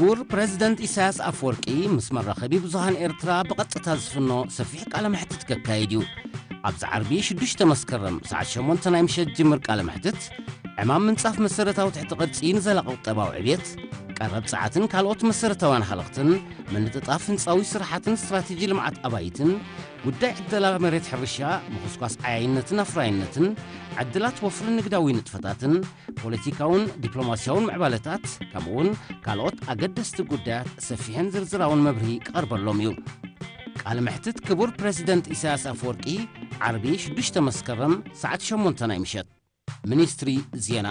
ክቡር ፕረዚደንት ኢሳያስ ኣፈወርቂ ምስ መራኸቢ ብዙሃን ኤርትራ ብቐጥታ ዝፍኖ ሰፊሕ ቃለ መሕትት ከካይድ እዩ። ኣብዚ ዓርቢ ሽዱሽተ መስከረም ሰዓት ሸሞንተ ናይ ምሸት ጅምር ቃለ መሕትት ዕማም ምንጻፍ መሰረታዊ ትሕቲ ቅርጺ ንዘላቒ ቁጠባዊ ዕብየት፣ ቀረብ ጸዓትን ካልኦት መሰረታውያን ሃለኽትን፣ ምንጥጣፍ ህንጻዊ ስራሓትን ስትራቴጂ ልምዓት ኣባይትን፣ ጉዳይ ዕደላ መሬት ሕርሻ፣ ምኹስኳስ ዓያይነትን ኣፍራይነትን፣ ዕድላት ወፍሪ ንግዳዊ ንጥፈታትን፣ ፖለቲካውን ዲፕሎማስያውን ምዕባለታት፣ ከምኡውን ካልኦት ኣገደስቲ ጉዳያት ሰፊሕን ዝርዝራውን መብርሂ ክቐርበሎም እዩ። ቃለ መሕትት ክቡር ፕረዚደንት ኢሳያስ ኣፈወርቂ፣ ዓርቢ ሽዱሽተ መስከረም ሰዓት ሸሞንተ ናይ ምሸት። ሚኒስትሪ ዜና።